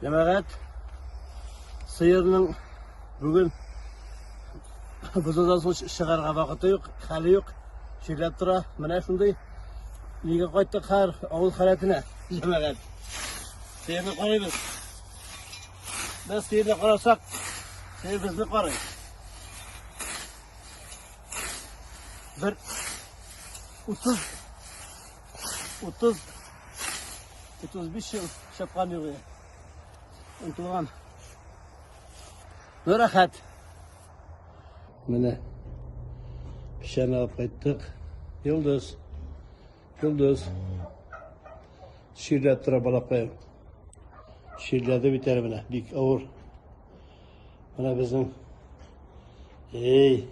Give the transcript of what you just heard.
Җәмәгать, сыерның бүген бозаудан соң чыгарга вакыты юк, хәле юк, чирләп тора. Менә шундый нигә кайттык хәр авыл халәтенә, җәмәгать. Сыерны карыйбыз. Без сыерны карасак, сыер безне карый. Бер 30 30 35 ел чапкан юк иде. Онытылган. Ну, рәхәт. Менә печән алып кайттык. Йолдыз. Йолдыз. Чирләп тора балакаем. Чирләде бит әле менә, бик авыр. Менә безнең. Эй.